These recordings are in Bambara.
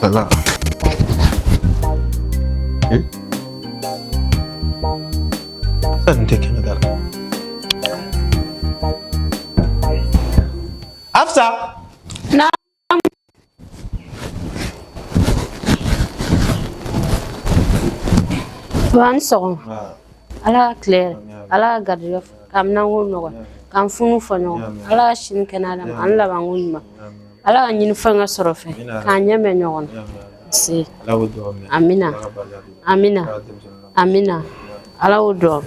Voilà. Eh? Hafsa nin tɛ kɛnɛ da la. Hafsa! Na. Ba ni sɔgɔma. Ala ka tile hɛrɛ. Ala ka garijɛgɛ k'an minanko nɔgɔya k'an funu fɔ ɲɔgɔn Ala ka sini kɛnɛya d'an ma ani labanko ɲuman Ala ka ɲinifɛn kɛ sɔrɔ fɛn k'an ɲɛ mɛn ɲɔgɔn na nse amina amina amina Ala k'o dugawu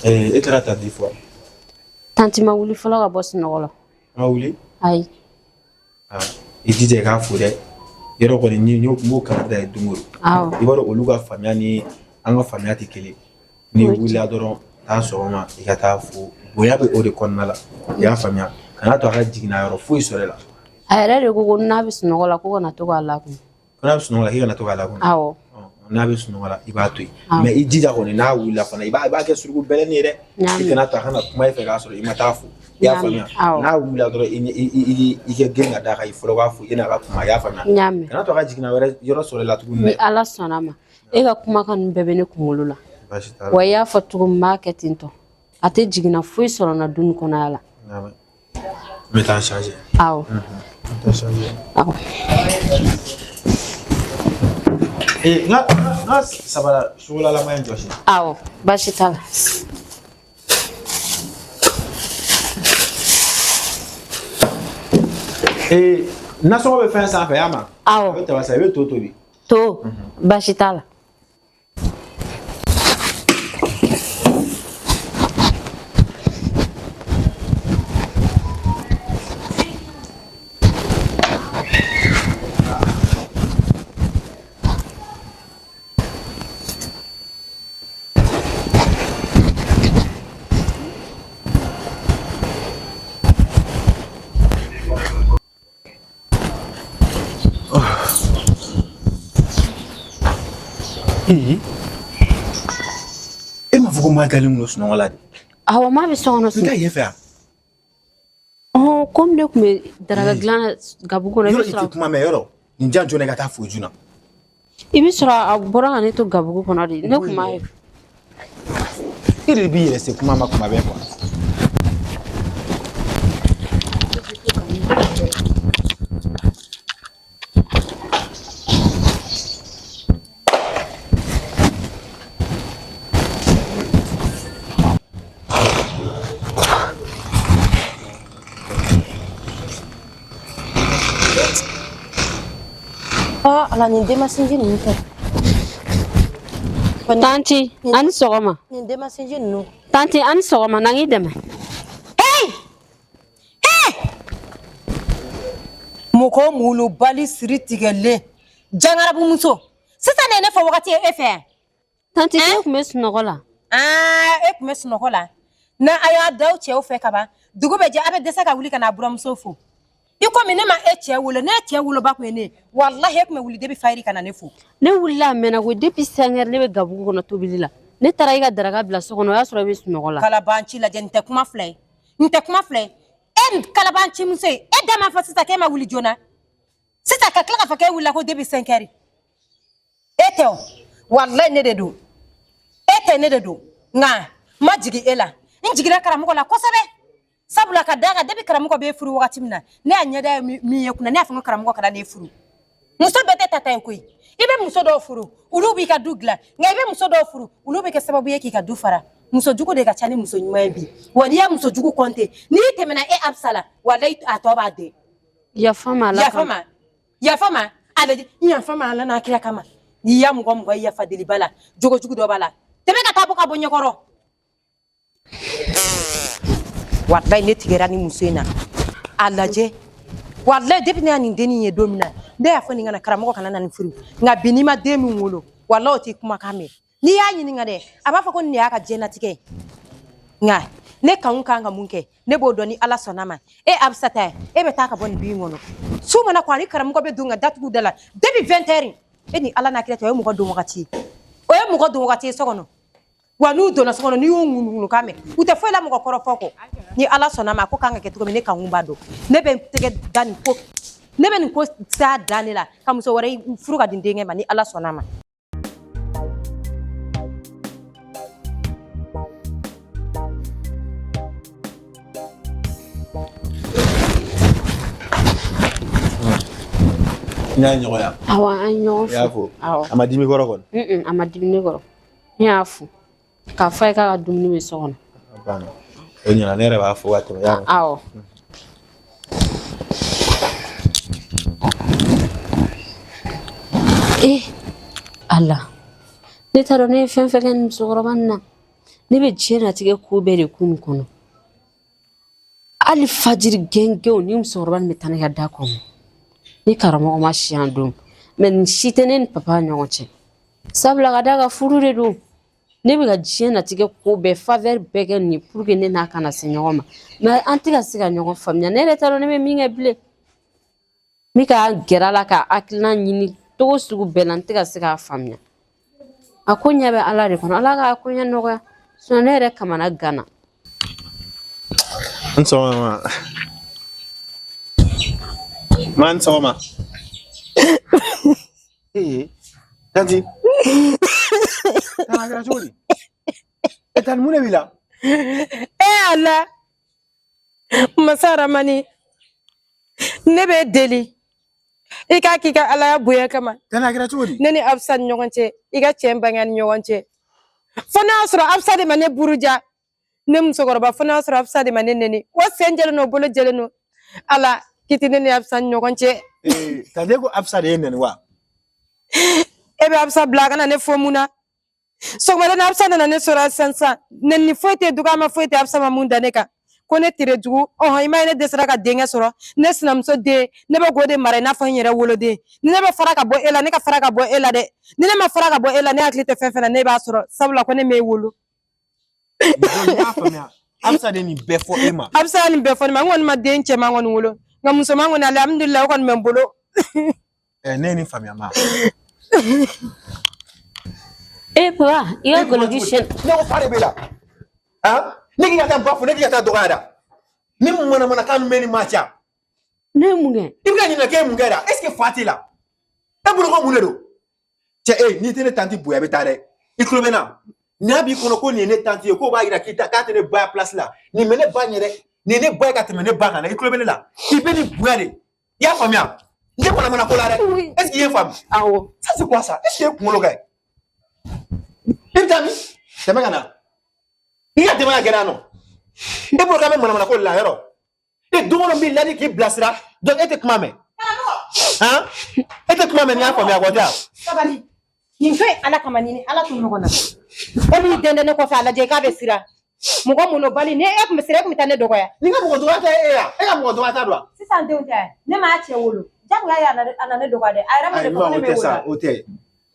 E taara tanti fo tanti ma wuli fɔlɔ ka bɔ sunɔgɔ la ma wuli ayi i jija i k'a fo dɛ yɔrɔ kɔni ni n b'o kangari d'a ye don o don i b'a dɔn olu ka faamuya ni an ka faamuya tɛ kelen n'i wulila dɔrɔn taa sɔgɔma i ka taa fo bonya bɛ o de kɔnɔna la i y'a faamuya kana to a ka jiginna yɔrɔ foyi sɔrɔ e la a yɛrɛ de ko ko n'a bɛ sunɔgɔ la ko kana to k'a lakunu ko n'a bɛ sunɔgɔ la k'i kana to k'a lakunu awɔ n'a bɛ sunɔgɔ la i b'a to yen mais i jija kɔni n'a wulila fana i b'a kɛ suruku bɛlɛnin ye dɛ i kana to a kana kuma i fɛ k'a sɔrɔ i ma taa fo i y'a faamuya n'a wulila dɔrɔn i kɛ grin ka d'a kan i fɔlɔ b'a fo i n'a ka kuma i y'a faamuya kana to a ka jiginna wɛrɛ yɔrɔ sɔrɔ i la tuguni ni Ala sɔnna ma e ka kumakan ninnu bɛɛ bɛ ne kunkolo la wa i y'a fɔ cogo min n b'a kɛ ten tɔ a tɛ jiginna foyi sɔrɔ n na du nin kɔnɔya la n bɛ taa changer awɔ n bɛ taa changer awɔ ee n ka sabara sugulalama in jɔsi awɔ baasi t'a la ee nasɔngɔ bɛ fɛn sanfɛ y'a ma awɔ a bɛ taba sa i bɛ to tobi to baasi t'a la Ee e m'a fɔ ko maa dalen don sunɔgɔ la de awɔ maa bɛ so kɔnɔ n t'a yen fɛ yan komi ne tun bɛ daraka dilan na gabugu kɔnɔ i bɛ yɔrɔ i sɔrɔ tɛ kuma mɛn yɔrɔ nin jan joona i ka taa fo joona i bɛ sɔrɔ a bɔra ka ne to gabugu kɔnɔ de ne tun b'a ye e de b'i yɛrɛ se kuma ma kuma bɛɛ quoi Aa ala nin denmasinji ninnu tɛ. Tanti a ni sɔgɔma. Nin denmasinji ninnu. Tanti a ni sɔgɔma na n k'i dɛmɛ. Hey! Hey! Mɔgɔ molobali siri tigɛlen jangarabumuso sisan de ye ne fɔ wagati ye e fɛ yan. Tanti ne tun bɛ sunɔgɔ la. Aa e tun bɛ sunɔgɔ la n'a a y'a da aw cɛw fɛ kaban dugu bɛ jɛ a bɛ dɛsɛ ka wuli ka n'a buramuso fo i komi ne ma e cɛ wolo ne cɛ woloba tun ye ne ye walahi e tun bɛ wuli depuis fayiri ka na ne fo. Ne wulila a mɛnna koyi depuis 5 heures ne bɛ gabugu kɔnɔ tobili la ne taara i ka daraka bila so kɔnɔ o y'a sɔrɔ i bɛ sunɔgɔ la. Kalabanci lajɛ nin tɛ kuma fila ye nin tɛ kuma fila ye e kalabanci muso ye e da m'a fɔ sisan k'e ma wuli joona sisan ka tila k'a fɔ k'e wulila ko depuis 5 heures e tɛ o walayi ne de don e tɛ ne de don nka n ma jigin e la n jiginna karamɔgɔ la kosɛbɛ sabula ka d'a kan depuis karamɔgɔ b'e furu wagati min na ne y'a ɲɛda ye min ye kunna ne y'a fɔ ko karamɔgɔ kana n'e furu muso bɛɛ tɛ tata ye koyi i bɛ muso dɔw furu olu b'i ka du dilan nka i bɛ muso dɔw furu olu bɛ kɛ sababu ye k'i ka du fara muso jugu de ka ca ni muso ɲuman ye bi wa n'i ye muso jugu kɔnte n'i tɛmɛna e Absa la walayi a tɔ b'a den yafa ma ala yafa ma yafa ma a lajɛ yafa ma ala n'a kira kama n'i y'a mɔgɔ mɔgɔ ye yafa deliba la jogo jugu dɔ b'a la tɛmɛ ka taa bɔ ka bɔ ɲɛkɔrɔ walayi ne tigɛra ni muso in na a lajɛ walayi depuis ne y'a nin dennin ye don min na ne y'a fɔ nin kana karamɔgɔ kana na nin furu nka bi n'i ma den min wolo walayi o t'i kumakan mɛn n'i y'a ɲininka dɛ a b'a fɔ ko nin de y'a ka diɲɛnatigɛ ye nka ne kanu kan ka mun kɛ ne b'o dɔn ni ala sɔnna ma e Absata e bɛ taa ka bɔ nin du in kɔnɔ su mana ko ani karamɔgɔ bɛ don ka datugu da la depuis 20 heures e ni ala n'a kira cɛ o ye mɔgɔ don wagati ye o ye mɔgɔ don wagati ye so kɔnɔ wa n'u donna so kɔnɔ n'i y'u ŋunuŋunukan mɛn u tɛ foyi la mɔgɔ kɔrɔfɔ kɔ ni ala sɔnna ma a ko kan ka kɛ cogo min ne kanu b'a dɔn ne bɛ n tɛgɛ da nin ko Ne bɛ nin ko s'a dan de la ka muso wɛrɛ furu ka di n denkɛ ma ni Ala sɔnna a ma. N y'a ɲɔgɔn ya. Awɔ, an ye ɲɔgɔn I y'a fo. Awɔ. A ma dimi kɔrɔ kɔni. A ma dimi ne kɔrɔ. Ne y'a fo. K'a fɔ a ye k'a ka dumuni bɛ so kɔnɔ. A banna. O ɲɛna, ne yɛrɛ b'a fo ka tɛmɛ. Y'a mɛn? Awɔ. Eh, Ala. Ne t'a dɔn ne ye fɛn fɛn kɛ nin musokɔrɔba nin na. Ne bɛ diɲɛlatigɛ ko bɛɛ de kun nin kɔnɔ. Hali fajiri gɛngɛnw ni musokɔrɔba nin bɛ taa ne ka da kɔnɔ. Ni karamɔgɔ ma si yan don. Mais nin si tɛ ne ni papa ni ɲɔgɔn cɛ. Sabula ka d'a kan furu de don. Ne bɛ ka diɲɛlatigɛ ko bɛɛ faveur bɛɛ kɛ nin ye pour que ne n'a kana se ɲɔgɔn ma. Mais an tɛ ka se ka ɲɔgɔn faamuya. Ne yɛrɛ t'a dɔn ne bɛ min kɛ bilen. N bɛ ka gɛrɛ a la ka hakilina ɲini cogo sugu bɛɛ la, n tɛ ka se k'a faamuya. A ko ɲɛ bɛ Ala de kɔnɔ. Ala k'a ko ɲɛ nɔgɔya. Sinon ne yɛrɛ kamana ganna. N sɔgɔma ma. Ma n sɔgɔma. Ee, tanti. Tan a kɛra cogo di? E tan mun de b'i la? E Ala, Masa Ramani, ne b'e deli. I k'a k'i ka Alaya bonya kama. Tan a kɛra cogo di? Ne ni Abusa ni ɲɔgɔn cɛ, i ka cɛ bange ni ɲɔgɔn cɛ. Fo n'a y'a sɔrɔ Abusa de ma ne buruja. Ne musokɔrɔba, fo n'a y'a sɔrɔ Abusa de ma ne neni. O sen jɛlen don, o bolo jɛlen don. Ala, k'i tɛ ne ni Abusa ni ɲɔgɔn cɛ. Ee, tanti e ko Abusa de ye neni wa? E bɛ Abusa bila a kana ne fo mun na? Sɔgɔmada na Abusa nana ne sɔrɔ sisan sisan. Nɛni foyi tɛ, dɔgɔyama foyi tɛ Abusa ma mun da ne kan. Ko ne tere jugu, ɔhɔn, i m'a ye ne dɛsɛra ka denkɛ sɔrɔ. Ne sinamuso den, ne bɛ k'o de mara i n'a fɔ n yɛrɛ woloden. Ni ne bɛ fara ka bɔ e la, ne ka fara ka bɔ e la dɛ. Ni ne ma fara ka bɔ e la, ne hakili tɛ fɛn fɛn na, ne b'a sɔrɔ. Sabula ko ne m'e wolo. N y'a faamuya. Abusa de ye nin bɛɛ fɔ e ma. Abusa ye nin bɛɛ fɔ ne ma. N kɔni ma den cɛman kɔni wolo. Nka musoman kɔni, alihamudulilayi, o kɔni bɛ n bolo. Ne ye nin faamuya ma. Eh papa, i ka goloki siyɛn. Ne ko fa de b'e la. Han? Ne k'i ka taa n ba fo, ne k'i ka taa dɔgɔya da. Ni manamanakan min bɛ ni maa cɛ. Ne ye mun kɛ? I bɛ ka ɲininka k'e ye mun kɛ da? Est ce que fa t'e la? E bolo ko mun de don? Cɛ e, n'i tɛ ne tanti bonya, i bɛ taa dɛ. I tulo bɛ n na. N'a b'i kɔnɔ ko nin ye ne tanti ye, k'o b'a yira k'i ta k'a tɛ ne ba place la. Nin bɛ ne ba ɲɛ dɛ. Nin ye ne ba ye ka tɛmɛ ne ba kan dɛ. I tulo bɛ ne la. I bɛ nin bonya de. I y'a faamuya? N tɛ manamana ko la dɛ. Est ce que i ye faamu? Awɔ. Ça c'est quoi ça? Est ce que e kunkolo ka ɲi? I bɛ taa min? Tɛmɛ ka na. I ka tɛmɛ ka gɛrɛ yan nɔ. E bolo k'an bɛ manamana ko de la yɔrɔ. E don o don n b'i ladi k'i bilasira. Donc e tɛ kuma mɛn. Han? E tɛ kuma mɛn, n'i y'a faamuya kɔ tɛ yan. Sabali. Nin fɛn Ala kama nin ni Ala to ɲɔgɔn na. E b'i dɛndɛn ne kɔfɛ a lajɛ i k'a bɛ siran. Mɔgɔ molobali, ni e tun bɛ siran, e tun bɛ taa ne dɔgɔya. Nin ka mɔgɔ dɔgɔya tɛ e ya. E ka mɔgɔ dɔgɔya ta don wa? Sisan denw tɛ, ne m'a cɛ wolo. Jagoya ye a na ne dɔgɔya dɛ. A yɛrɛ ma ne fɔ ko ne o m'e tɛ sa, wolo. o tɛ.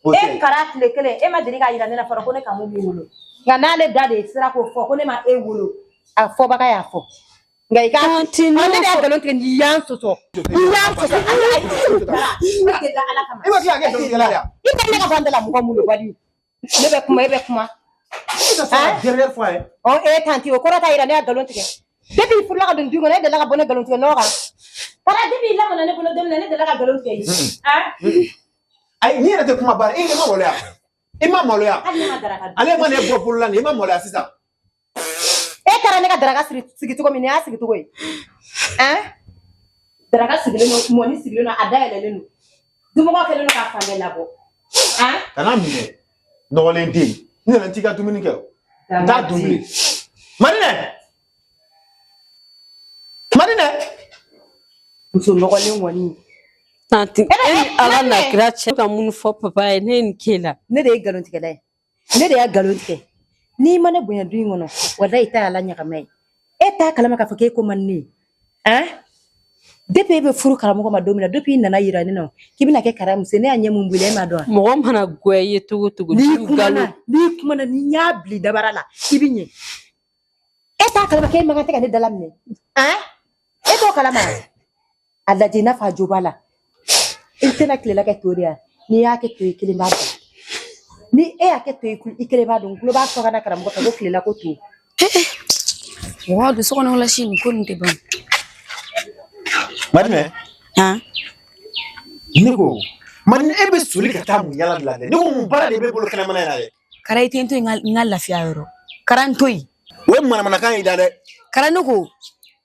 O E tɛ. kara tile kelen, e ma deli k'a yira ne la fɔlɔ ko ne ka mun b'i wolo. Nka n'ale da de ye sira k'o fɔ ko ne ma e wolo. A fɔbaga y'a fɔ. Nka i k'a Tanti, ne ne de y'a fɔ- nkalon tigɛ n'i y'an sɔsɔ. N'i y'an sɔsɔ, ayi ayi. Ne tɛ da Ala kama. I bɛ tila ka kɛ dɔnkilidala de ye wa? I tɛ ne ka bɔ an da la mɔgɔ molobali. Ne bɛ kuma, e bɛ kuma. Ça c'est la dernière fois hein. Ɔ e tanti, o kɔrɔ t'a yira ne y'a nkalon tigɛ. Depuis i furula ka don du kɔnɔ, e delila ka bɔ ne nkalon tigɛ nɔ kan. Kara depuis i lamɔna ne bolo don min na, ne delila ka nkalon tigɛ i ye. Han? Ayi, n'i yɛrɛ tɛ kuma baara, e ma maloya. I ma maloya. Hali ne ma daraka dun. Ale ma ne bɔ bolo la nin, i ma maloya sisan. E taara ne ka daraka sigi cogo min, nin y'a sigi cogo ye. Han? Daraka sigilen don, mɔni sigilen don, a dayɛlɛlen don. Dumɔgɔ kɛlen don k'a fan bɛɛ labɔ. Han? Kana minɛ. Nɔgɔlen den. N nana n t'i ka dumuni kɛ. N t'a dun bilen. Madinɛ! Madinɛ! Muso nɔgɔlen kɔni. Tanti, e ni Ala Madinɛ. na kira cɛ ka mun fɔ papa ye, ne ye nin k'e la. Ne de ye nkalon tigɛla ye. Ne de y'a nkalon tigɛ. N'i ma ne bonya du in kɔnɔ, walayi i ta y'ala ɲagama ye. E t'a kalama k'a fɔ k'e ko man di ne ye. Han? Depuis e bɛ furu karamɔgɔ ma don min na, depuis i nana yira ne na k'i bɛna kɛ karamuso ye, ne y'a ɲɛ mun bolo, e m'a dɔn wa? Mɔgɔ mana goya i ye cogo o cogo, N'i n'i kumana, nkalon. n'i kumana, n'i y'a bila i dabara la, i bɛ ɲɛ. E t'a kalama k'e man kan tɛ ka ne dala minɛ. Han? E t'o kalama? A lajɛ i n'a fɔ a jo b'a la. I tɛna tilela kɛ to de ya. N'i y'a kɛ to ye, kelen b'a dun. Ni e y'a kɛ to ye, i kelen b'a dun. N tulo b'a fɔ ka na karamɔgɔ fɛ ko tilela ko to. Mɔgɔ don so kɔnɔ la sini ko nin tɛ ban. Madinɛ! Han? Ne ko Madinɛ, e bɛ soli ka taa mun yala de la dɛ? Ne ko mun baara de b'e bolo kɛnɛmana in na dɛ? Kara, i tɛ n to yen n ka lafiya yɔrɔ. Kara, n to yen. O ye manamanakan y'i da dɛ. Kara, ne ko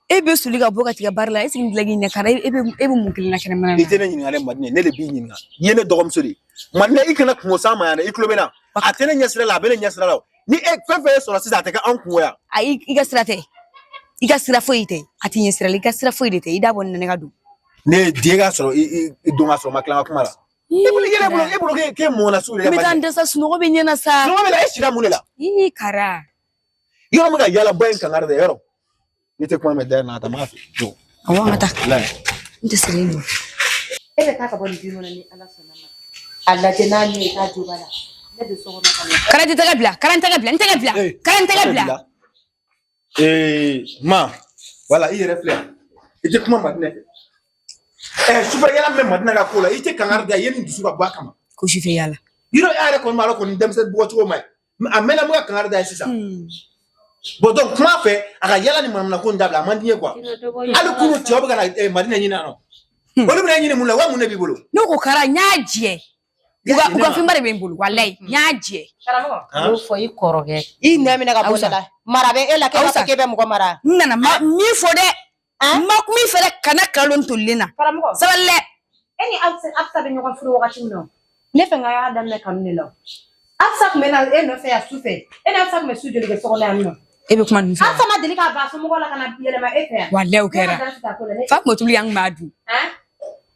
e bɛ soli ka bɔ ka tigɛ baara la, est ce que n tila k'i ɲɛ? Kara, e bɛ mun kelen na kɛnɛmana I na? tɛ ne ɲininka dɛ Madinɛ, ne de b'i ɲininka. I ye ne dɔgɔmuso de ye. Madinɛ, i kana kungo s'an ma yan dɛ, i tulo bɛ n na. A tɛ ne ɲɛ sira la, a bɛ ne ɲɛ sira la o. Ni e fɛn fɛn ye sɔrɔ sisan, a tɛ kɛ anw kungo ya. Ayi, i ka sira tɛ. I ka sira foyi tɛ. A tɛ ɲɛ sira la, i ka sira foyi de tɛ. I da bɔ nin na, ne ka don. Ne ye den ka sɔrɔ i don ka sɔrɔ ma tila n ka kuma la. E bolo e bolo e bolo k'e mɔnna sugu de N kɛ bɛ taa Madinɛ. n dɛsɛ, sunɔgɔ bɛ ɲɛ na sa. Sunɔgɔ bɛ la, e sira mun de la? Ii Kara. Yɔrɔ min ka yala ba in kangari dɛ yɔrɔ. N'i tɛ kuma mɛn da na, a ta m'a fɛ. Jo. Awɔ, an ka taa. Walayi. N tɛ sirilen don. E bɛ taa ka bɔ nin du kɔnɔ ni Ala sɔnna ma. A lajɛ n'a ɲɛ i k'a jo b'a la. Ne bɛ so kɔnɔ ka na. Kara, tɛ tɛgɛ bila. Kara, n tɛgɛ bila. N tɛgɛ bila. Ee, Kara, n tɛgɛ bila. Ee, ma, wala i yɛrɛ filɛ yan. I tɛ kuma Madinɛ fɛ. Sufɛ yala min bɛ Madinɛ ka ko la, i tɛ kangari da, i ye nin dusu ka bɔ a kama. Ko sufɛ yala. Yɔrɔ e yɛrɛ kɔni b'a dɔn kɔni denmisɛnnin bugɔ cogo ma ɲi. A mɛnna n bɛ ka kangari da ye sisan. Bon donc kuma fɛ, a ka yala ni manamana ko in dabila, a man di n ye quoi. Hali kunun cɛw bɛ ka na Madinɛ ɲini yan nɔ. Olu bɛna ɲini mun la, wa mun de b'i bolo? Ne ko Kara, n y'a jɛ. U ka fɛnba de bɛ n bolo, walayi, n y'a jɛ. Karamɔgɔ. N'o fɔ i kɔrɔkɛ. I nɛ minɛ ka bɔ Awusa. ne la. Mara bɛ e la k'e b'a fɔ Awusa. k'e bɛ mɔgɔ mara. N nana ma min fɔ dɛ. N ma kuma i fɛ dɛ, kana kalon tolilen na. Karamɔgɔ. Sabali dɛ. E ni Afsa bɛ ɲɔgɔn furu wagati min na, ne fɛ ka y'a daminɛ kanu de la. Afsa tun bɛ na e nɔfɛ yan su fɛ. E ni Afsa tun bɛ su joli kɛ so kɔnɔ yan nɔ? E bɛ kuma ninnu fɛ. Afsa ma deli k'a ban a somɔgɔw la ka na yɛlɛma e fɛ yan. Walayi, o Ne ma kɛra. dansi ta ko la ne. Fa kun bɛ tobili kɛ, an kun b'a dun. Han?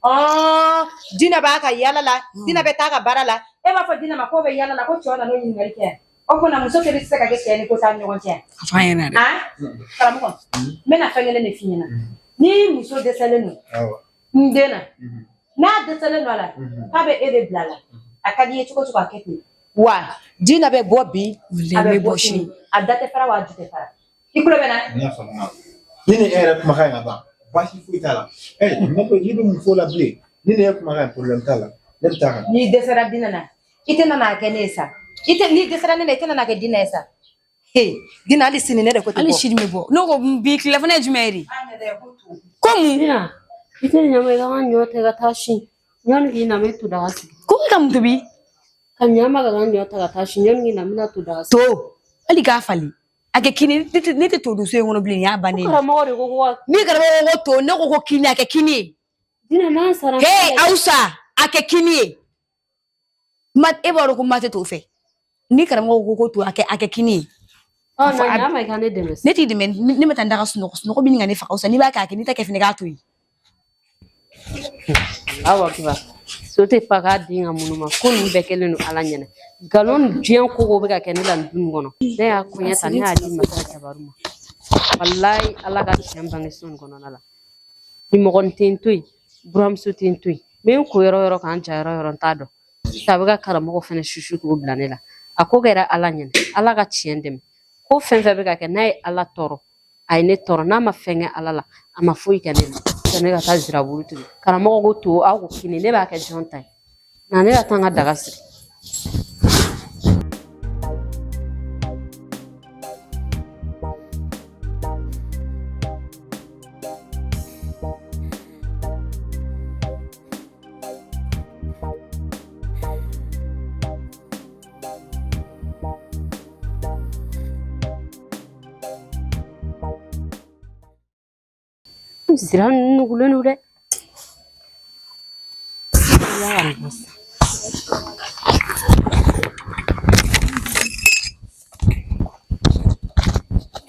Ɔɔ, Dina b'a ka yala la, Dina bɛ taa ka baara la. E b'a fɔ Dina ma k'o bɛ yala la, ko cɛw nana o ɲininkali kɛ. O tuma muso kelen tɛ se ka kɛ cɛ ni ko t'an ni ɲɔgɔn cɛ. A fɔ an ɲɛna dɛ. Han? Karamɔgɔ, n bɛna fɛn kelen de f'i ɲɛna. Ni muso dɛsɛlen don, Awɔ. n den na, n'a dɛsɛlen don a la, k'a bɛ e de bila a la. A ka di i ye cogo o cogo, a kɛ ten. Wa Dina bɛ bɔ bi, Walayi, a n bɛ bɛ bɔ bɔ sini. sini. A da tɛ fara wa a ju tɛ fara. I tulo bɛ n na? N y'a faamuya. Ni ni e yɛrɛ kumakan in ka ban, baasi foyi t'a la. Ne ko n'i bɛ mun fɔ o la bilen, ni ni e kumakan in problème t'a la. Ne bɛ taa ka na. N'i dɛsɛra Dina na, i tɛ na kɛ ne ye sa. I tɛ n'i dɛsɛra ne la, i tɛ na kɛ Dina ye sa. He, Dina, hali sini ne de ko tɛ Hali bɔ. sini bɛ bɔ. Ne ko bi tilelafana ye jumɛn ye de? Ko mun? Dina, i tɛ ɲama i ka n ka ɲɔ ta ka taa si. Ɲɔni k'i na, n bɛ to daga sigi. Ko i ka mun tobi? Ka ɲama ka n ka ɲɔ ta ka taa si. Ɲɔni k'i na, n bɛna to daga sigi. To. Hali k'a falen. A kɛ kini, ne tɛ to dun so in kɔnɔ bilen, nin y'a bannen ye. Karamɔgɔ de ko ko ka Ni karamɔgɔ ko to, ne ko ko kini, a kɛ kini ye. Dina n'an sara. He, Awusa, a kɛ kini ye. Ma e b'a dɔn ko ma tɛ to fɛ. Ni karamɔgɔ ko ko to, a kɛ kini ye. Ɔ, na ɲama i ka ne dɛmɛ. Ne t'i dɛmɛ, ne ma taa n da ka sunɔgɔ, sunɔgɔ bɛ ɲini ka ne faga. Awusa, n'i b'a kɛ, a kɛ, n'i t'a kɛ fɛnɛ, k'a to yen. Awa kiba. So tɛ fa k'a den ka munnu ma ko ninnu bɛɛ kɛlen don Ala ɲɛna. Nkalon ni diɲɛ ko ko bɛ ka kɛ ne la nin du nin kɔnɔ. Ne y'a kɔɲɛ ta, ne y'a di masa jabaru ma. Walayi, Ala ka tiɲɛ bange so nin kɔnɔna la. Ni mɔgɔnin tɛ n to yen, buramuso tɛ n to yen. N bɛ n ko yɔrɔ o yɔrɔ k'an ja yɔrɔ o yɔrɔ, n t'a dɔn. Sisan a bɛ ka karamɔgɔ fɛnɛ susu k'o bila ne la. A ko kɛra Ala ɲɛna. Ala ka tiɲɛ dɛmɛ. Ko fɛn fɛn bɛ ka kɛ n'a ye Ala tɔɔrɔ, a ye ne tɔɔrɔ. N'a ma fɛn kɛ Ala la, a ma foyi kɛ ne la. Ne ka taa zirabulu tigɛ. Karamɔgɔ ko to, aw ko kini, ne b'a kɛ jɔn ta ye? Na ne ka taa n ka daga sigi. Zira ninnu nugulen don dɛ. Ala ka nin bɔ sisan.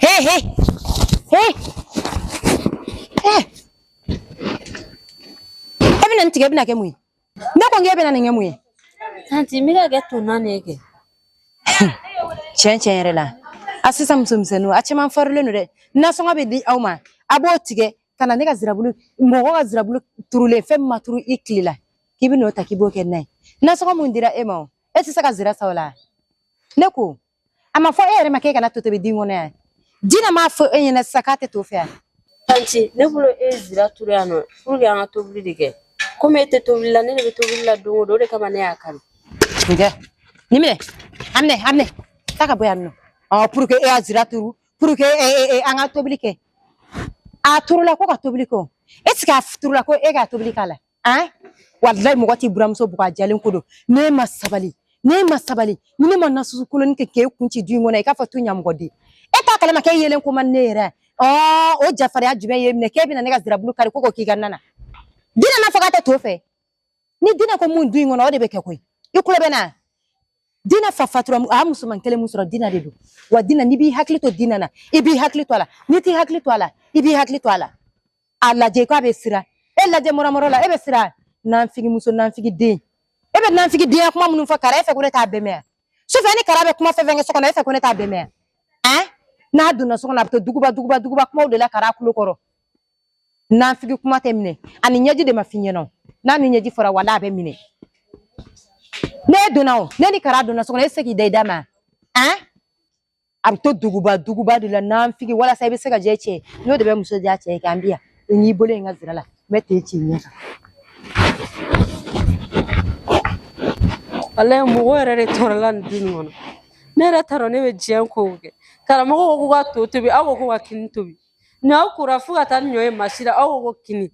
He he he he, e bɛna nin tigɛ, e bɛna kɛ mun ye? Ne ko n k'e bɛna nin kɛ mun ye? Tanti, n bɛ ka kɛ to naani ye kɛ. Tiɲɛ tiɲɛ yɛrɛ la, a sisan musomisɛnninw, a caman farilen don dɛ. Nasɔngɔ bɛ di aw ma, a b'o tigɛ ka na ne ka zirabulu, mɔgɔ ka zirabulu turulen, fɛn min ma turu i tile la, k'i bɛ n'o ta k'i b'o kɛ n'a ye. Nasɔngɔ mun dira e ma, o e tɛ se ka zira san o la. Ne ko a ma fɔ e yɛrɛ ma k'e kana to tobi den kɔnɔ yan? Dina m'a fɔ e ɲɛna sisan k'a tɛ to fɛ yan? Tanti, ne bolo e ye zira turu yan nɔ pour que an ka tobili de kɛ. Komi e tɛ tobili la, ne de bɛ tobili la don o don, o de kama ne y'a kanu. Njɛ nin minɛ, a minɛ, a minɛ, taa ka bɔ yan nɔ. Ɔ, pour que e y'a zira turu pour que an ka tobili kɛ, a turula ko ka tobili kɛ. O Est ce que a turula ko e k'a tobili k'a la? Han? Walayi mɔgɔ t'i buramuso bugɔ a jalen ko don. Ne ma sabali. Ne ma sabali. Ni ne ma nasusu koloni kɛ k'e kun ci du in kɔnɔ i k'a fɔ tu ɲamɔgɔden. E t'a kalama k'e yelen ko man ne yɛrɛ. Ɔ o jafariya jumɛn ye minɛ k'e bɛna ne ka zirabulu kari ko k'o k'i ka na na. Dina n'a fɔ k'a tɛ to fɛ. Ni Dina ko mun du in kɔnɔ o de bɛ kɛ koyi. I kulo bɛ na. Dina fa fatura a musoman kelen mun sɔrɔ Dina de don. Wa Dina n'i b'i hakili to Dina na i b'i hakili to a la n'i t'i hakili to a la i b'i hakili to a la. A lajɛ k'a bɛ siran. E lajɛ mɔrɔmɔrɔ la e bɛ siran. Nanfigi muso nanfigi den. E bɛ nanfigi denya kuma minnu fɔ Kara e fɛ ko ne t'a bɛɛ mɛn yan. Sufɛ ni Kara bɛ kuma fɛn fɛn kɛ so kɔnɔ e fɛ ko ne t'a bɛɛ mɛn yan. Han? N'a donna so kɔnɔ a bɛ to duguba duguba duguba kumaw de la Kara tulo kɔrɔ. Nanfigi kuma tɛ minɛ. Ani ɲɛji de ma f'i ɲɛna o. N'a ni ɲɛji fɔra wala a bɛ minɛ. Ne donna o, ne ni Kara donna so kɔnɔ e tɛ se k'i da i da ma. Han? A bɛ to duguba duguba de la nanfigi walasa i bɛ se ka jɛ cɛ n'o de bɛ muso diya cɛ ye k'an bi yan. I n'i bolo in ka zira la n bɛ t'e ci i ɲɛ kan. Walayi mɔgɔ yɛrɛ de tɔɔrɔla nin du nin kɔnɔ. Ne yɛrɛ t'a dɔn ne bɛ diɲɛ kow kɛ. Karamɔgɔ ko k'u ka to tobi aw ko k'u ka kini tobi. Ɲɔ kora fo ka taa ni ɲɔ ye masi la aw ko ko kini.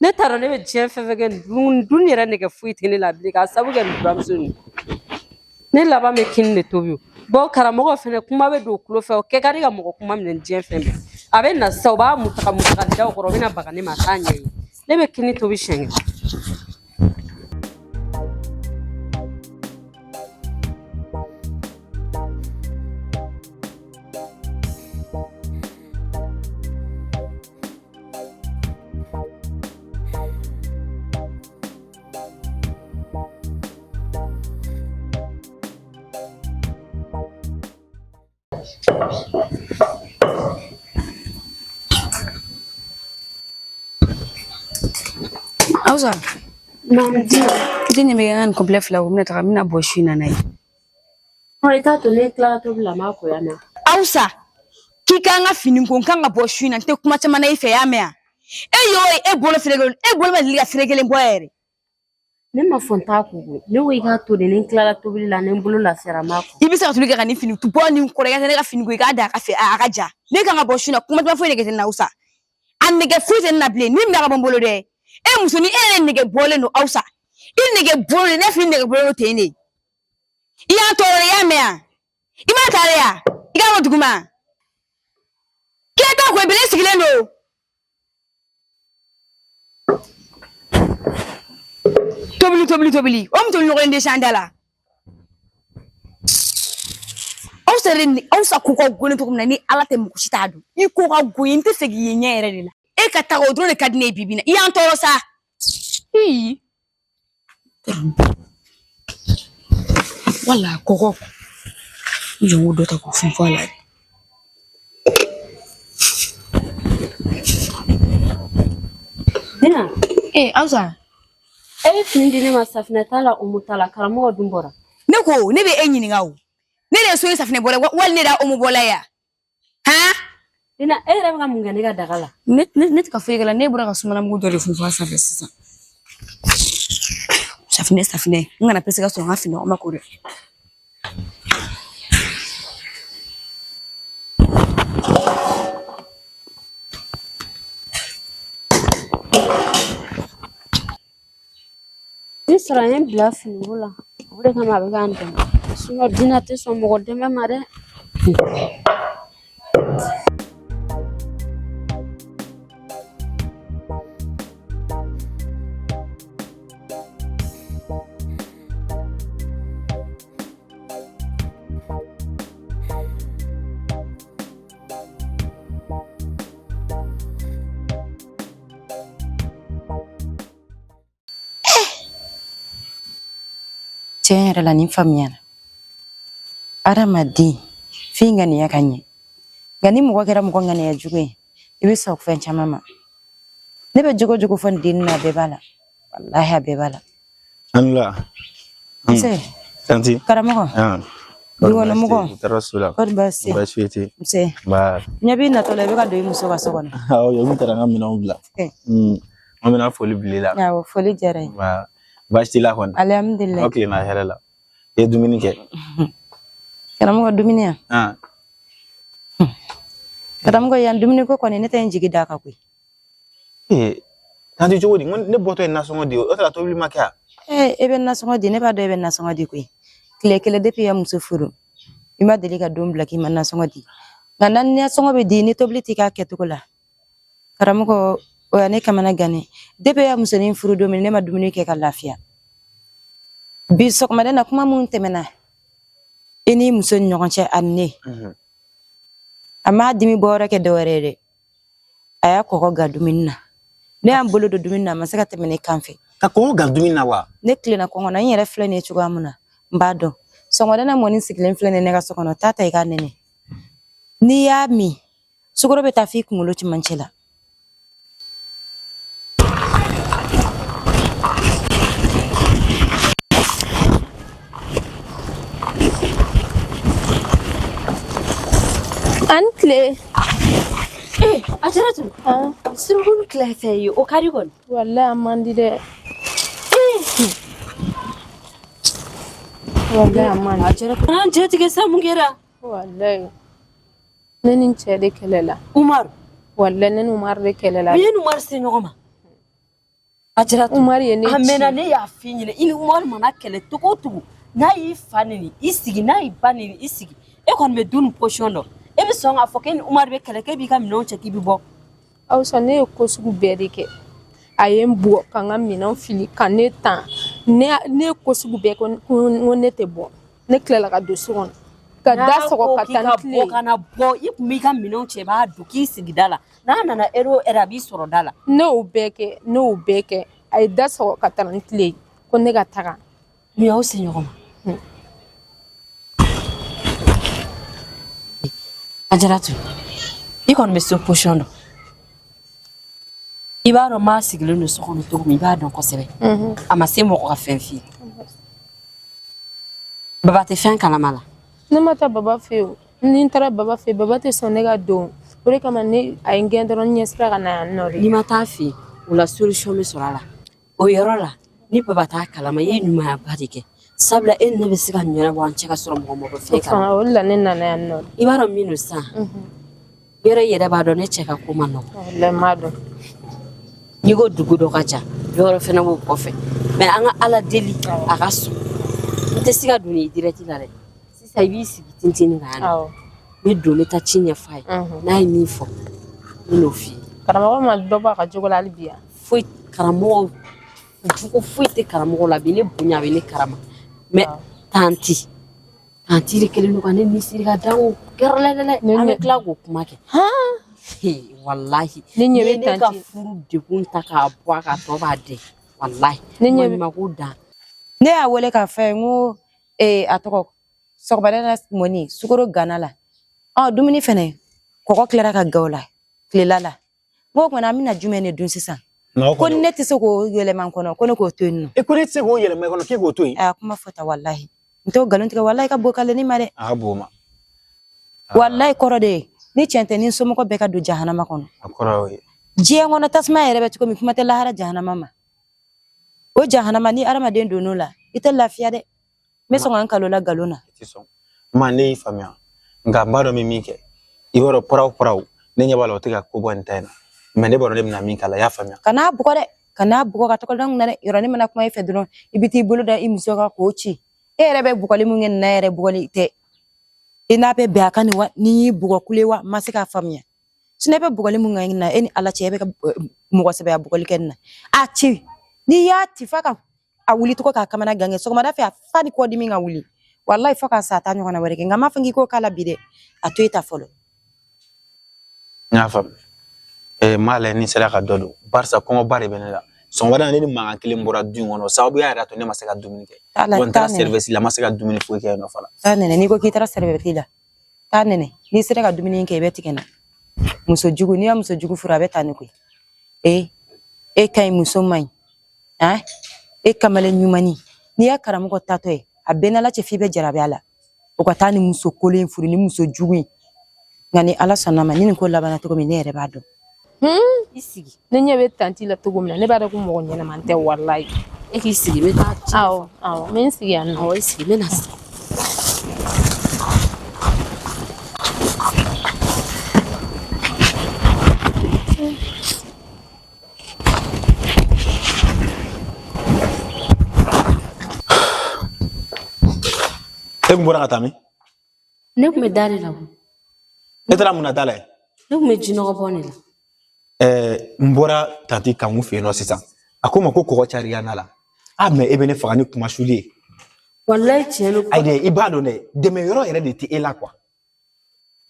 Ne t'a dɔn ne bɛ diɲɛ fɛn fɛn kɛ nin dun yɛrɛ nege foyi tɛ ne la bilen k'a sababu kɛ nin buramuso ninnu. Ne laban bɛ kini de tobi o. Bon karamɔgɔ fɛnɛ kuma bɛ don o tulo fɛ o kɛ ka di ka mɔgɔ kuma minɛ ni diɲɛ fɛn bɛɛ. A bɛ na sisan u b'a mutaka mutaka da o kɔrɔ u bɛna baga ne ma a t'a ɲɛɲini. Ne bɛ kini tobi siɲɛ kelen. Awusa. Naamu Dina. I tɛ ɲɛ bɛ n ka nin complet fila ko n bɛna taga n bɛna bɔ su in na n'a ye. Ɔ i t'a to ne tilala tobili la n b'a ko yan nɔ. Awusa k'i k'an ka fini ko n kan ka bɔ su in na n tɛ kuma caman na i fɛ i y'a mɛn wa? E y'o ye e bolo feere kelen e bolo ma deli ka feere kelen bɔ yɛrɛ. Ne ma fɔ n t'a ko koyi. Ne ko i k'a to de ni n tilala tobili la ni n bolo lafiyara n b'a ko. I bɛ se ka tobili kɛ ka nin fini bɔ nin kɔrɔ i ka taa ne ka fini ko i k'a da a ka fɛ a ka ja. Ne kan ka bɔ su in na kuma caman foyi nege tɛ n na Awusa. A nege foyi tɛ ne na bilen ni minɛ ka bɔ n bolo dɛ. E muso ni e yɛrɛ nege bɔlen don Awusa. I nege bɔlen ne fini nege bɔlen don ten de. I y'an tɔɔrɔ i y'a mɛn wa? I m'a ta de ya? I k'a bɔ duguma. K'e t'a ko bele sigilen don. Tobili tobili tobili. O muso nɔgɔlen de san da la. Awusa yɛrɛ ni Awusa ko ka go ne cogo min na ni Ala tɛ mɔgɔ si t'a dɔn. I ko ka go n tɛ fɛ k'i ye ɲɛ yɛrɛ de la. E ka taga o dɔrɔn de ka di ne ye bi bi in na. I y'an tɔɔrɔ sa. Ii. Wala kɔgɔ. N jɔ n k'o dɔ ta k'o funfun a la de. Dina. Ee Awusa. E ye fini di ne ma safinɛ t'a la omo t'a la karamɔgɔ dun bɔra. Ne ko ne bɛ e ɲininka o. Ne de ye so in safinɛ bɔla wali ne de y'a omo bɔla ye wa? Han? Dina e yɛrɛ bɛ ka mun kɛ ne ka daga la? Ne ne tɛ ka foyi kɛ la ne bɔra ka sumalamugu dɔ de funfun a sanfɛ sisan. Safinɛ safinɛ n kana pese ka sɔrɔ n ka fini ma ko dɛ. Ni sɔrɔ n ye n bila finiko la o de kama a bɛ k'an dɛmɛ sinon Dina tɛ sɔn mɔgɔ dɛmɛ ma dɛ. Tiɲɛ yɛrɛ la nin faamuyara adamaden f'i ŋaniya ka ɲɛ nka ni mɔgɔ kɛra mɔgɔ ŋaniya jugu ye i bɛ sɔn fɛn caman ma ne bɛ jogo jogo fɔ nin dennin na a bɛɛ b'a la walahi a bɛɛ b'a la Anula. Nse. Tanti. Karamɔgɔ. Dukɔnɔmɔgɔ. Tɔɔrɔ s'u la. Kɔri baasi tɛ. Baasi foyi tɛ. Nse. Nba. Ɲɛ b'i natɔ la i bɛ ka don i muso ka so kɔnɔ. Awɔ, n taara n ka minɛnw bila. An bɛna foli bila i la. Awɔ, foli diyara n ye. Nba. Baasi t'i la kɔni. Alihamudulilayi. Aw tilenna hɛrɛ la. I ye dumuni kɛ. Karamɔgɔ dumuni yan. Karamɔgɔ yan dumuni ko kɔni ne tɛ n jigi d'a kan koyi. Ee, tanti cogo di? N ko ne bɔtɔ ye nasɔngɔ di, o taara tobili ma kɛ wa? Ee, e bɛ nasɔngɔ di, ne b'a dɔn e bɛ nasɔngɔ di koyi. Tile kelen depuis i ya muso furu, i ma deli ka don bila k'i ma nasɔngɔ di. Nka na nasɔngɔ bɛ di ni tobili t'i k'a kɛcogo la. Karamɔgɔ, o ya ne kamana gannen. Depuis e ya musonin furu don min, ne ma dumuni kɛ ka lafiya. Bi sɔgɔmada na kuma mun tɛmɛna i ni muso ni ɲɔgɔn cɛ ani ne. A m'a dimi bɔyɔrɔ kɛ dɔwɛrɛ ye dɛ. A y'a kɔgɔ ga dumuni na. Ne y'an bolo don dumuni na, a ma se ka tɛmɛ ne kan fɛ. Ka kɔgɔ ga dumuni na wa? Ne tilenna kɔngɔ na, n yɛrɛ filɛ nin ye cogoya min na, n b'a dɔn. Sɔgɔmada na mɔni sigilen filɛ nin ye ne ka so kɔnɔ, taa ta i k'a nɛnɛ. N'i y'a min, sukaro bɛ taa f'i kunkolo cɛmancɛ la. An tile. Eh, Ajaratu. Surukulu tila fɛ ye o kari kɔni. Wallahi a man di dɛ. Wallahi a man di. Ajaratu. An cɛ tigɛ sa mun kɛra? Wallahi. Ne ni n cɛ de kɛlɛla. Umaru. Wallahi ne ni Umaru de kɛlɛla. U ye ni Umaru se ɲɔgɔn ma. Ajaratu. Umaru ye ne A ci. mɛnna ne y'a f'i ɲɛna i ni Umaru mana kɛlɛ cogo o cogo n'a y'i fa neni i sigi n'a y'i ba neni i sigi e kɔni bɛ du nin position dɔn e bɛ sɔn k'a fɔ k'e ni Umaru bɛ kɛlɛ k'e b'i ka minɛnw cɛ k'i bɛ bɔ. Awusa ne ye ko sugu bɛɛ de kɛ. A ye n bugɔ ka n ka minɛnw fili ka ne tan. Ne ne ye ko sugu bɛɛ kɛ ko n ko ne tɛ bɔ. Ne tilala ka don so kɔnɔ. Ka da sɔgɔ ka taa ni tile bɔ ye. ka na bɔ i kun b'i ka minɛnw cɛ i b'a don k'i sigi da la n'a nana ɛri o ɛri a b'i sɔrɔ da la. Ne y'o bɛɛ kɛ, ne y'o bɛɛ kɛ. A ye da sɔgɔ ka taa ni tile ye ko ne ka taga. Mun y'aw se ɲɔgɔn ma? Ajaratu, i kɔni bɛ so position dɔn. I b'a dɔn maa sigilen don so kɔnɔ cogo min i b'a dɔn kosɛbɛ. A ma se mɔgɔ ka fɛn f'i ye. Baba tɛ fɛn kalama la. Ne ma taa baba fɛ yen. Ni n taara baba fɛ yen, baba tɛ sɔn ne ka don. O de kama ne a ye n gɛn dɔrɔn n ɲɛ sera ka na yan nɔ de. N'i ma taa fɛ yen, o la solution bɛ sɔrɔ a la. O yɔrɔ la, ni baba t'a kalama, i ye ɲumanyaba de kɛ. Sabula e ni ne bɛ se ka ɲɛnabɔ an cɛ ka sɔrɔ mɔgɔ ma bɔ fɛn kalama. O de la ne nana yan nɔ. I b'a dɔn min don sisan. Yɔrɔ i yɛrɛ b'a dɔn ne cɛ ka ko man nɔgɔn. Wallahi n b'a dɔn. N'i ko dugu dɔ ka jan, dɔ wɛrɛ fana b'o kɔfɛ. Mais an ka Ala deli a ka sɔn. N tɛ se ka don ni direct la dɛ. Sisan i b'i sigi tintinin kan yan nɔ. N bɛ don n bɛ taa ci ɲɛf'a ye. N'a ye min fɔ, n bɛ n'o f'i ye. Karamɔgɔ ma dɔ bɔ a ka jogo la hali bi yan. Foyi karamɔgɔ jogo foyi tɛ karamɔgɔ la a bɛ ne bonya a bɛ ne karama. Mais tanti tanti de kɛlen don ka ne misiri ka da o gɛrɛlɛlɛ. An bɛ tila k'o kuma kɛ. Walahi. Ne ɲɛ bɛ N'i ye ne ka tanti. furu degun ta k'a bɔ a kan tɔ b'a dɛn. Walahi. Ne ɲɛ bɛ Maɲumako dan. Ne y'a wele k'a fɔ a ye n ko ee, a tɔgɔ sɔgɔmada na mɔni sukaro ganna la. Ɔ dumuni fɛnɛ kɔgɔ tilara ka gan o la tilela la. N ko o kumana an bɛna jumɛn de dun sisan? Ko ne tɛ se k'o yɛlɛma n kɔnɔ ko ne k'o to yen nɔ. E ko ne tɛ se k'o yɛlɛma i kɔnɔ k'e k'o to yen. A y'a kuma fɔ tan walahi. N t'o nkalon tigɛ walahi ka bon k'ale ne ma dɛ. A ka bon o ma. Walahi kɔrɔ de ye ni tiɲɛ tɛ ni n somɔgɔ bɛɛ ka don jahanama kɔnɔ. A kɔrɔ y'o ye. Diɲɛ kɔnɔ tasuma yɛrɛ bɛ cogo min kuma tɛ lahara jahanama ma. O jahanama ni hadamaden donn'o la i tɛ lafiya dɛ. N bɛ sɔn ka n kalo la nkalon na. I tɛ sɔn. Ma ne y'i faamuya nka n b'a dɔn n bɛ min kɛ. I b'a dɔn paraw paraw ne ɲɛ b'a la o tɛ ka ko bɔ nin ta in na. Mais ne b'a dɔn ne bɛna min k'a la i y'a faamuya. Kan'a bugɔ dɛ. Kan'a bugɔ ka tɔgɔ da n kunna dɛ. Yɔrɔ ne mana kuma i fɛ dɔrɔn i bɛ t'i bolo da i muso kan k'o ci. E yɛrɛ bɛ bugɔli mun kɛ nin na yɛrɛ bugɔli tɛ. I n'a bɛ bɛn a kan nin wa ni y'i bugɔ kule wa n ma se k'a faamuya. Sinon e bɛ bugɔli mun kɛ nin na e ni Ala cɛ e bɛ ka mɔgɔ sɛbɛya bugɔli kɛ nin na. A ci n'i y'a ci f'a ka a wuli tɔgɔ k'a kamana gan kɛ sɔgɔmada fɛ a fa ni kɔdimi ka wuli. Walahi fo k'a sa a t'a ɲɔgɔnna wɛrɛ kɛ nka n m'a fɔ k'i k'o k'a la bi dɛ. A to e ta fɔlɔ. N y'a faamu. N m'a lajɛ ni n sera ka dɔ don barisa kɔngɔba de bɛ ne la. Sɔgɔmada in ne ni mankan kelen bɔra du in kɔnɔ o sababuya yɛrɛ y'a to ne ma se ka dumuni kɛ. Taa la Wa n taara taa nɛnɛ. service la n ma se ka dumuni foyi kɛ yen nɔ fana. Taa nɛnɛ n'i ko k'i taara service la. Taa nɛnɛ n'i sera ka dumuni kɛ i bɛ tigɛ n na. Muso jugu n'i ya muso jugu furu a bɛ taa ni koyi. Ee e ka ɲi muso man ɲi. Han e kamalen ɲumanni n'i y'a karamɔgɔ tatɔ ye a bɛɛ n'Ala cɛ f'i bɛ jarabi a la. O ka taa ni muso kolon in furu ni muso jugu in. Nka ni Ala sɔnna ma ni nin ko labanna cogo min ne yɛrɛ b'a dɔn. I sigi. Ne ɲɛ bɛ tanti la cogo min na ne b'a dɔn ko mɔgɔ ɲɛnama tɛ walayi. E k'i sigi n bɛ taa ci. Awɔ awɔ n bɛ n sigi yan nɔ. Awɔ i sigi n bɛ na sisan. E kun bɔra ka taa min? Ne kun bɛ da de la. E taara mun na da la yen? Ne kun bɛ jinɔgɔ bɔ de la. Ɛɛ, n bɔra tanti Kanku fɛ yen nɔ sisan. A ko n ma ko kɔgɔ carila na la. A mɛ e bɛ ne faga ni kuma suli ye. Walayi tiɲɛ don. Ayi dɛ, i b'a dɔn dɛ, dɛmɛ yɔrɔ yɛrɛ de tɛ e la quoi.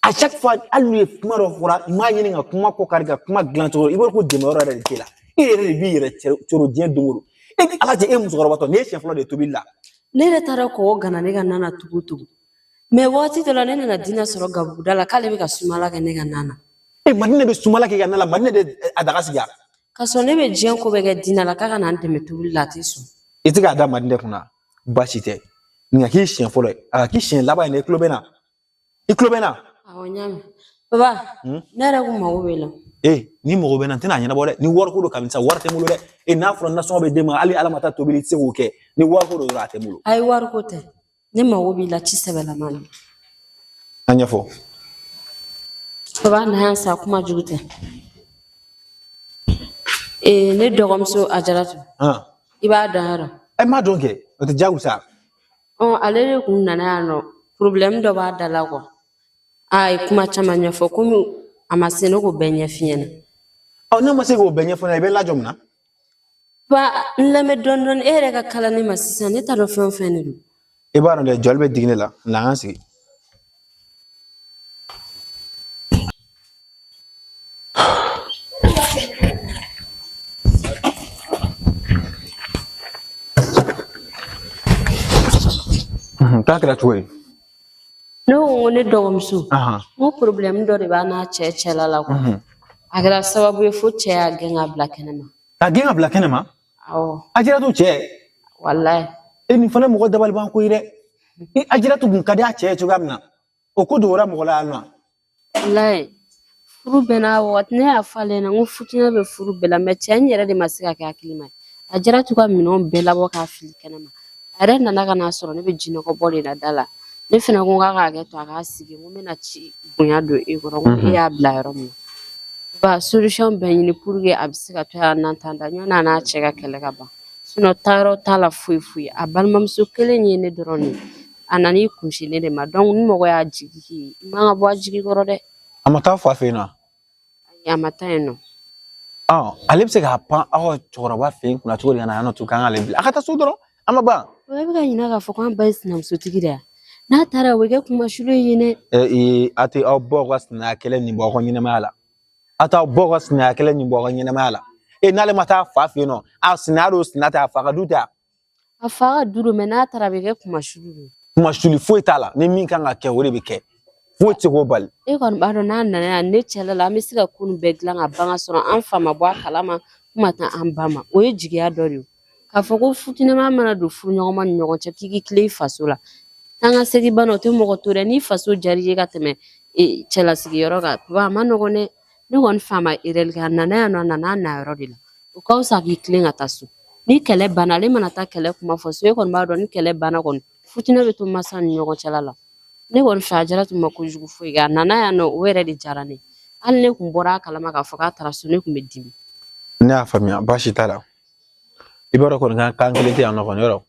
À chaque fois, hali n'u ye kuma dɔ fɔra, i m'a ɲini ka kuma kɔ kari ka kuma dilan cogo, i b'a dɔn ko dɛmɛ yɔrɔ yɛrɛ de t'e la. E yɛrɛ de b'i yɛrɛ coro diɲɛ don o don. E ni Ala cɛ, e musokɔrɔbatɔ, nin ye siɲɛ fɔlɔ de ye tobili la. Ne yɛrɛ taara kɔgɔ gana ne ka na na togo togo. Mɛ waati dɔ la ne nana Dina sɔrɔ gabuguda la k'ale bɛ ka sumala kɛ ne ka na na. E Madinɛ bɛ sumala kɛ ka na la, Madinɛ de a daga sigi a. K'a sɔrɔ ne bɛ diɲɛ ko bɛɛ kɛ Dina la k'a ka na n dɛmɛ tobili la, a tɛ sɔn. I tɛ k'a da Madinɛ kunna, baasi tɛ. Nin ka k'i siɲɛ fɔlɔ ye, a ka k'i siɲɛ laban ye dɛ, i tulo bɛ n na. I tulo bɛ n na. Awɔ, n y'a mɛn. Papa, ne yɛrɛ kun mago b'e la. Ee, ni mago bɛ n na, n tɛna ɲɛnabɔ dɛ. Ni wariko don kabini sa, wari tɛ n bolo dɛ. E n'a fɔra nasɔngɔ bɛ d'e ma, hali Ala ma taa tobili, i tɛ se k'o kɛ. Ni wariko don dɔrɔn, a tɛ n bolo. Ayi, wariko tɛ. Ne mago b'i la ci sɛbɛlama na. A ɲɛfɔ. Papa, na yan sa, kuma jugu tɛ. Ee, ne dɔgɔmuso Ajaratu. I b'a dɔn yɔrɔ? Ɛ, n b'a dɔn kɛ, o tɛ jagosa. Ɔ, ale de kun nana yan nɔ. Problème dɔ b'a da la quoi. A ye kuma caman ɲɛfɔ, komi a ma se ne k'o bɛɛ ɲɛf'i ɲɛna. Ɔ, ne ma se k'o bɛɛ ɲɛfɔ n ɲɛna, i bɛ lajɔ mun na? Ba, n lamɛn dɔɔni dɔɔni, e yɛrɛ ka kalan ne ma sisan, ne t'a dɔn fɛn o fɛn de don. I b'a dɔn dɛ, jɔli bɛ digi ne la, na an ka sigi. K'a kɛra cogo di? Ne ko n ko ne dɔgɔmuso, n ko problème dɔ de b'a n'a cɛ cɛla la quoi. A kɛra sababu ye fo cɛ y'a gɛn ka bila kɛnɛ ma. K'a gɛn ka bila kɛnɛ ma? Awɔ. Ajaratu cɛ? Walayi. E nin fana mɔgɔ dabaliban ko ye dɛ. Ni Ajaratu kun ka di a cɛ ye cogoya min na, o ko dogora mɔgɔ la yan nɔ. Walayi. Furu bɛɛ n'a wagati, ne y'a fɔ ale ɲɛna n ko futinɛ bɛ furu bɛɛ la, mɛ cɛ in yɛrɛ de ma se ka kɛ hakili ma ye. Ajaratu ka minɛnw bɛɛ labɔ k'a fili kɛnɛ ma. A yɛrɛ nana ka n'a sɔrɔ ne bɛ jinɔgɔ bɔ de la da la. Ne fana ko k'a ka hakɛ to, a k'a sigi, n ko n bɛna ci bonya don e kɔrɔ, n ko e y'a bila yɔrɔ min na. Ba solution bɛɛ ɲini pour que a bɛ se ka to yan n'an t'an da, ɲɔn'a n'a cɛ ka kɛlɛ ka ban. Sinon taayɔrɔ t'a la foyi foyi. A balimamuso kelen ye ne dɔrɔn de ye. A nan'i kunsi ne de ma. Donc ni mɔgɔ y'a jigi k'i ye, i man ka bɔ a jigi kɔrɔ dɛ. A ma taa fa fɛ yen nɔ? Ayi, a ma taa yen nɔ. Ale bɛ se k'a pan aw ka cɛkɔrɔba fɛ yen kunna cogo di ka na yan nɔ tun k'an k'ale bila? A ka taa so dɔrɔn, an ma ban. E bɛ ka ɲinɛ k'a fɔ k'an ba ye sinamusotigi de ye. N'a taara o bɛ kɛ kumasulu ye dɛ. Ee, a tɛ aw baw ka sinaya kɛlɛ nin bɔ aw ka ɲɛnamaya la. A t'aw baw ka sinaya kɛlɛ nin bɔ aw ka ɲɛnamaya la. E n'ale ma taa fa fɛ yen nɔ, a sinaya don, sina tɛ, a fa ka du tɛ. A fa ka du don, mɛ n'a taara a bɛ kɛ kumasulu de ye. Kumasuli foyi t'a la, ni min kan ka kɛ o de bɛ kɛ. Foyi tɛ se k'o bali. E kɔni b'a dɔn n'a nana yan ne cɛla la, an bɛ se ka ko nin bɛɛ dilan ka ban ka sɔrɔ an fa ma bɔ a kalama, kuma tɛ an ba ma. O ye jigiya dɔ de ye. K'a fɔ ko futinɛma mana don furuɲɔgɔnma ni ɲɔgɔn cɛ k'i k'i tilen i faso la. Taa ka segin bana, o tɛ mɔgɔ to dɛ. N'i faso diyara i ye ka tɛmɛ cɛlasigiyɔrɔ kan, papa, a ma nɔgɔn dɛ. Ne kɔni fa ma erreur kɛ, a nana yan nɔ, a nana a na yɔrɔ de la. O ka fisa k'i tilen ka taa so. Ni kɛlɛ banna, ale mana taa kɛlɛ kuma fɔ so, e kɔni b'a dɔn ni kɛlɛ banna kɔni, futinɛ bɛ to masa ni ɲɔgɔn cɛla la. Ne kɔni fɛ Ajaratu ma kojugu foyi kɛ. A nana yan nɔ, o yɛrɛ de diyara ne ye. Hali ne kun bɔra a kalama k'a fɔ k'a taara so, ne kun bɛ dimi. Ne y'a faamuya, baasi t'a la. I b'a dɔn kɔni k'an kelen tɛ yan nɔ kɔni, yɔrɔ.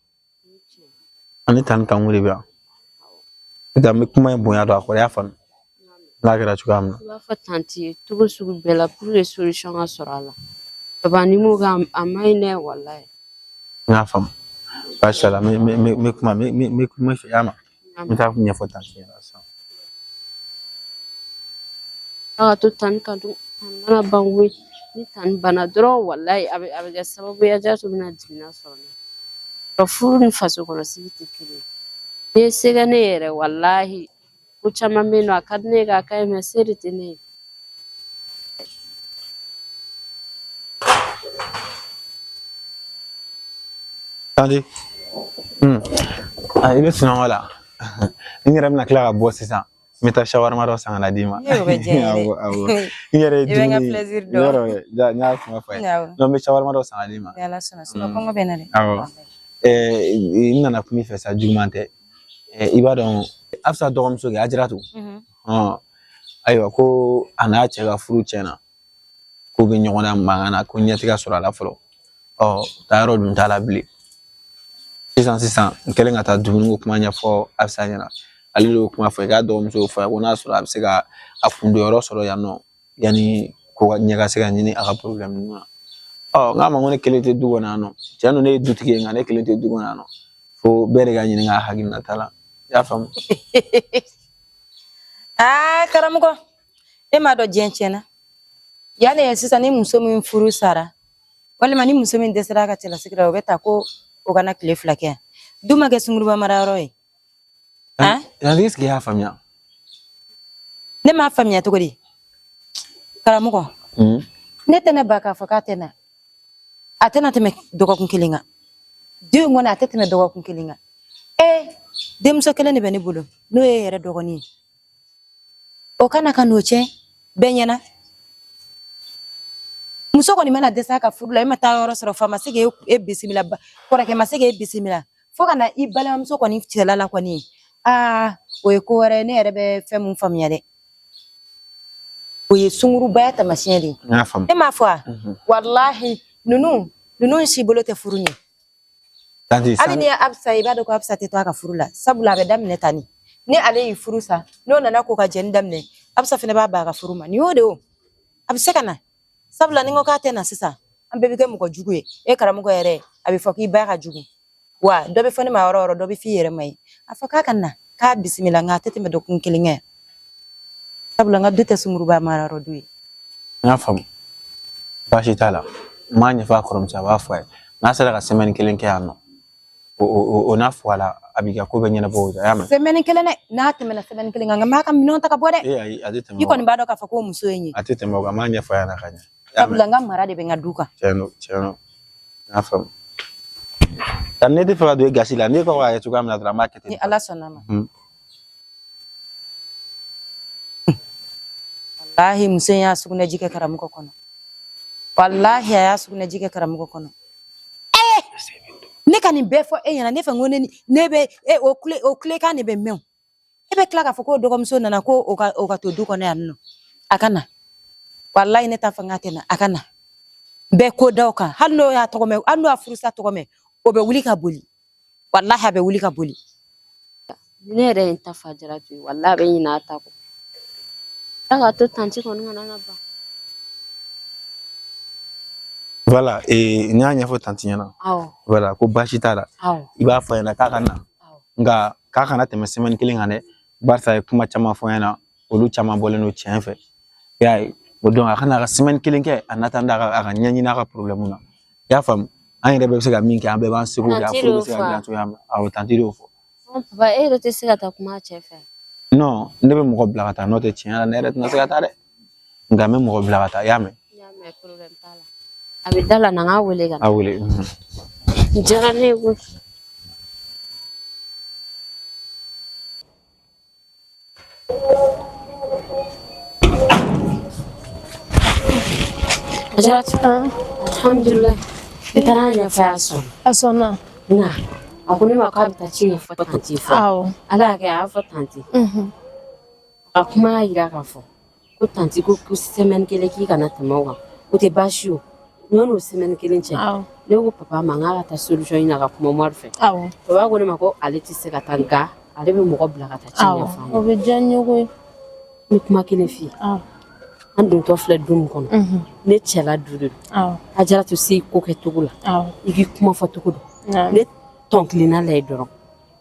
Ani tan ni kanku de bɛ yan. N'o tɛ an bɛ kuma in bonya don a kɔrɔ, i y'a faamu. N'a kɛra cogoya min na. I b'a fɔ tanti ye cogo sugu bɛɛ la pour que solution ka sɔrɔ a la. Papa, ni m'o kɛ, a man ɲi dɛ, walayi. N y'a faamu. Baasi t'a la, n bɛ kuma, n bɛ kuma i fɛ, y'a mɛn. N bɛ taa ɲɛfɔ tanti ɲɛna sisan. A ka to tani kan dun, tani mana ban koyi. Ni tani banna dɔrɔn, walayi, a bɛ kɛ sababu ye Ajaratu bɛna jiginna sɔrɔ ne. Furu ni faso kɔnɔ sigi tɛ kelen ye. N'i ye se kɛ ne yɛrɛ, walahi, ko caman bɛ yen nɔ, a ka di ne ye k'a k'a ye, mɛ se de tɛ ne ye. Tanti, i bɛ sunɔgɔ la. N yɛrɛ bɛna tila ka bɔ sisan. N bɛ taa shawarma dɔ san ka na d'i ma. Ee, o bɛ diya n ye dɛ. Awɔ, awɔ. N yɛrɛ ye I bɛ n ka dumuni. plaisir dɔn. Yɔrɔ n y'a kuma fɔ a ye. Awɔ. Donc n bɛ shawarma dɔ san ka d'i ma. Ni Ala sɔnna, sinon kɔngɔ bɛ n na dɛ. Awɔ. N nana kuma i fɛ sa, juguman tɛ. I b'a dɔn Afisa dɔgɔmuso kɛ Ajaratu. Ayiwa, ko a n'a cɛ ka furu tiɲɛna. K'u bɛ ɲɔgɔn na mankan na, ko ɲɛ tɛ ka sɔrɔ a la fɔlɔ. Ɔ, taayɔrɔ dun t'a la bilen. Sisan sisan n kɛlen ka taa dumuniko kuma ɲɛfɔ Afisa ɲɛna, ale de y'o kuma fɔ i k'a dɔgɔmuso fɔ a ye ko n'a sɔrɔ a bɛ se ka a kundonyɔrɔ sɔrɔ yan nɔ yanni ko ka ɲɛ ka se ka ɲini a ka problème ninnu na. Ɔ n k'a ma ko ne kelen tɛ du kɔnɔ yan nɔ, tiɲɛ don ne ye dutigi ye nka ne kelen tɛ du kɔnɔ yan nɔ, fo bɛɛ de ka ɲininka a hakilinata la, i y'a faamu. Aa karamɔgɔ, e m'a dɔn diɲɛ tiɲɛna. Yanni sisan ni muso min furu sara walima ni muso min dɛsɛra a ka cɛlasigi la, o bɛ ta ko o kana tile 2 kɛ yan. Du ma kɛ sunguruba marayɔrɔ ye. Han? Yanni est-ce que i y'a faamuya? Ne m'a faamuya cogo di? Karamɔgɔ, ne tɛna ba k'a fɔ k'a tɛ na. A tɛna tɛmɛ dɔgɔkun kelen kan. Den kɔni a tɛ tɛmɛ dɔgɔkun kelen kan. Ee, denmuso kelen de bɛ ne bolo, n'o ye yɛrɛ dɔgɔnin ye. O kana ka n'o tiɲɛ bɛɛ ɲɛna. Muso kɔni mana dɛsɛ a ka furu la, e ma taa yɔrɔ sɔrɔ, fa ma se k'e bisimila, kɔrɔkɛ ma se k'e bisimila, fo ka na i balimamuso kɔni cɛla la kɔni. Aa, o ye ko wɛrɛ ye, ne yɛrɛ bɛ fɛn mun faamuya dɛ. O ye sungurubaya taamasiyɛn de ye. N y'a faamu. E m'a fɔ wa? Walahi, ninnu si bolo tɛ furu ɲɛ. Hali n'i ye Afisa ye, i b'a dɔn ko Afisa tɛ to a ka furu la, sabula a bɛ daminɛ tan ni. Ni ale y'i furu sa, n'o nana ko ka jɛni daminɛ, Afisa fana b'a ban a ka furu ma. Nin y'o de ye o. A bɛ se ka na. Sabula ni n ko k'a tɛ na sisan, an bɛɛ bɛ kɛ mɔgɔ jugu ye. E karamɔgɔ yɛrɛ, a bɛ fɔ k'i ba ka jugu. Wa dɔ bɛ fɔ ne ma yɔrɔ o yɔrɔ, dɔ bɛ f'i yɛrɛ ma ye. A fɔ k'a ka na, k'a bisimila, nka a tɛ tɛmɛ dɔgɔkun kelen kɛ. Sabula n ka du tɛ sunguruba marayɔrɔ du ye. N y'a faamu. Baasi t'a la. N b'a ɲɛfɔ a kɔrɔmuso a b'a fɔ a ye. N'a sera ka semaine kelen kɛ yan nɔ, o n'a fɔ a la, a b'i ka ko bɛɛ ɲɛnabɔ o la, i y'a mɛn? Semaine kelen dɛ, n'a tɛmɛna semaine kelen kan, nka n b'a ka minɛnw ta ka bɔ dɛ. Ee ayi, a tɛ tɛmɛ I o kan. kɔni b'a dɔn k'a fɔ ko muso ye n ye. A tɛ tɛmɛ o kan, n b'a ɲɛfɔ a ɲɛna ka ɲɛ. I y'a mɛn? Sabula n ka mara de bɛ n ka du kan. Tiɲɛ don, tiɲɛ don. N y'a faamu. Tani ne tɛ fɛ ka don e gasi la, ne ko k'a kɛ cogoya min na dɔrɔn, an b'a kɛ ten. Ni Ala sɔnna ma. Walahi, muso in y'a sugunɛji kɛ karamɔgɔ kɔnɔ. Walahi, a y'a sugunɛji kɛ karamɔgɔ kɔnɔ. Ee, ne ka nin bɛɛ fɔ e ɲɛna, ne fɛ n ko ne ni ne bɛ e o kule o kulekan de bɛ mɛn o. E bɛ tila k'a fɔ ko dɔgɔmuso nana ko o ka to du kɔnɔ yan nɔ. A ka na. Walahi, ne t'a fɔ n k'a tɛ na, a ka na. Bɛɛ ko da o kan, hali n'o y'a tɔgɔ mɛn, hali n'o y'a furusa tɔgɔ mɛn, o bɛ wuli ka boli. Walahi, a bɛ wuli ka boli. Ne yɛrɛ ye n ta fa Jaratu ye, walahi a bɛ ɲinɛ a ta kɔ. Ala k'a to tanti kɔni kana na ban. Voilà, ee n y'a ɲɛfɔ tanti ɲɛna. Awɔ. Voilà, ko baasi t'a la. Awɔ. I b'a fɔ a ɲɛna k'a ka na. Awɔ. Nka k'a kana tɛmɛ semaine kelen kan dɛ. Barisa a ye kuma caman fɔ n ɲɛna, olu caman bɔlen don tiɲɛ fɛ. I y'a ye? O donc a kana ka semaine kelen kɛ, en attendant a ka ɲɛɲini a ka problème na. I y'a faamu? An yɛrɛ bɛɛ bɛ se ka min kɛ, an bɛɛ b'an seko kɛ, a Tanti furu bɛ y'o se ka fɔ dilan cogoya min na. Awɔ, tanti y'o fɔ. Papa, e yɛrɛ tɛ se ka taa kuma a cɛ fɛ. Non, ne bɛ mɔgɔ bila ka taa, n'o tɛ tiɲɛ la ne yɛrɛ tɛna se ka taa dɛ. Nka n bɛ mɔgɔ bila ka taa, i y'a mɛn? N y'a mɛn, problème t'a la. A bɛ da la na, n k'a wele ka na. A wele. Nin diyara ne ye koyi. Jaratu, alhamdulillah. N taara a ɲɛfɔ a sɔnna. A sɔnna. Nka a ko ne ma k'a bɛ taa ci ɲɛfɔ tanti fɛ. Awɔ. Ala y'a kɛ a y'a fɔ tanti. A kuma y'a jira k'a fɔ ko tanti ko ko semaine kelen k'i kana tɛmɛ o kan. O tɛ baasi ye o. Yanni o semaine kelen cɛ. Awɔ. Ne ko papa ma n k'a ka taa solution ɲini a ka kuma Umaru fɛ. Awɔ. Papa ko ne ma ko ale tɛ se ka taa, nka ale bɛ mɔgɔ bila ka taa ci Awɔ. ɲɛfɔ a O ɲɛna. bɛ diya n ye koyi. N bɛ kuma kelen f'i ye. Awɔ. An dontɔ filɛ du min kɔnɔ. Ne cɛla du de don. Awɔ. A Jaratu se i ko kɛcogo la. Awɔ. I k'i kuma fɔ cogo dɔn. Naamu. Ne tɔn kilenna la ye dɔrɔn.